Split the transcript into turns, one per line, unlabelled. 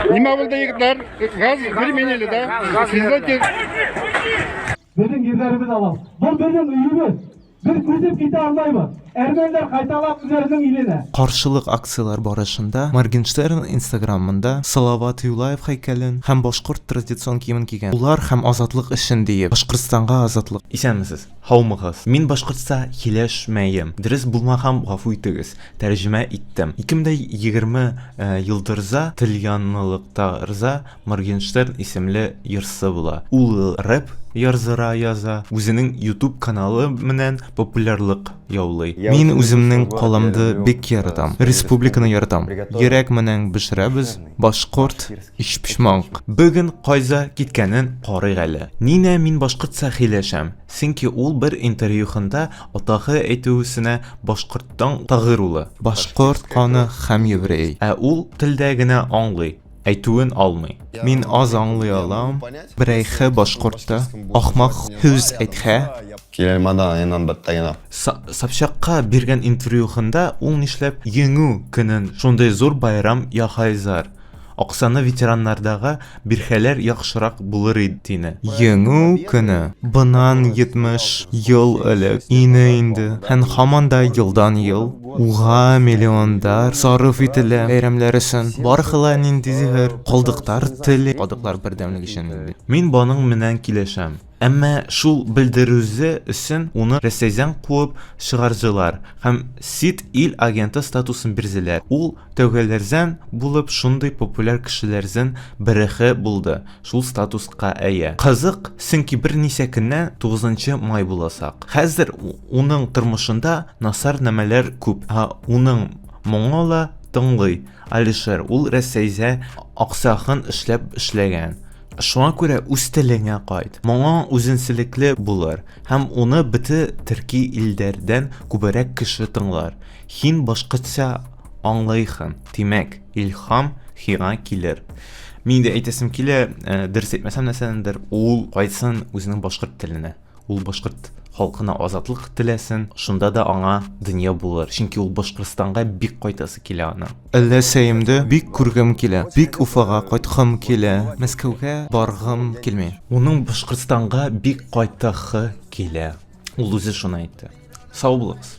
Нимә булды, егетләр? Газ применили, да? Следователь
Беҙҙең ерҙәребеҙ алам. Был беҙҙең өйөбөҙ. Беҙ күсеп китә алмайбыҙ. Әрмәндәр ҡайта ала үҙҙәренең иленә.
Каршылык акцияләр барышында Моргенштерн Инстаграмында Салават Юлаев һәйкәлен һәм башкорт традицион киемен кигән. Улар һәм азатлык өчен диеп, Башкортстанга азатлык.
Исәнмесез, һаумыгыз. Мин башкортча һиләшмәем. Дөрес булмаһам, гафу итегез. Тәрҗемә иттем. 2020 елдырза тельянлыктарза Моргенштерн исемле йырсы була. Ул рэп ярзыра яза, үзенең YouTube каналы менән популярлык яулый.
Мин үземнең каламды бик яратам, республиканы яратам. Йөрәк менән бешерәбез башкорт ичпочмак.
Бүген кайза киткәнен карыйк әле. Нинә мин башкортча хиләшәм, сөнки ул бер интервьюхында атахы әйтүесенә башкорттан тагыр улы.
Башкорт каны һәм еврей.
Ә ул телдә генә аңлый, әйтүен алмый.
Мин аз аңлый алам, берәйхе башкортта ахмак һүз әйтһә.
Собчакка биргән интервьюхында ул нишләп Җиңү көнен шундый зур байрам яһайзар, аксаны ветераннардага бирһәләр яхшырак булыр иде тине.
Җиңү көне быннан 70 ел элек ине инде һәм һаман да елдан-ел уга миллиондар сарыф ителә бәйрәмләр өчен. Барыһы ла ниндидер калдыктар тели.
Калдыклар бердәмлек өчен инде. Мин боның менән килешәм. Әмма шул белдерүзе өчен уны Рәсәйдән куып чыгардылар һәм сит ил агенты статусын бирделәр. Ул тәүгеләрдән булып шундый популяр кешеләрдән берехе булды, шул статуска әя. Кызык, чөнки берничә көннән тугызынчы май буласак. Хәзер уның тормышында насар нәмәләр күп, ә уның моңы ла тыңлый Алишер, ул Рәсәйдә аксаһын эшләп эшләгән. Шуңа күрә үз телеңә кайт. Моңа үзенчәлекле булыр һәм уны бөте төрки илдәрдән күберәк кеше тыңлар. Һин башкача аңлыйхын, димәк, илһам һиңа килер. Мин дә әйтәсем килә, э, дөрес әйтмәсәм нәрсәнедер, ул кайтсын үзенең башкорт теленә. Ул башкорт халкына азатлык теләсен, шунда да аңа дөнья булыр. Чөнки ул Башкортстанга бик кайтасы килә аның.
Әллә сәемде бик күргем килә, бик Уфага кайткым килә, Мәскәүгә баргым килми.
Уның Башкортстанга бик кайтахы килә. Ул үзе шуны әйтте. Сау булыгыз.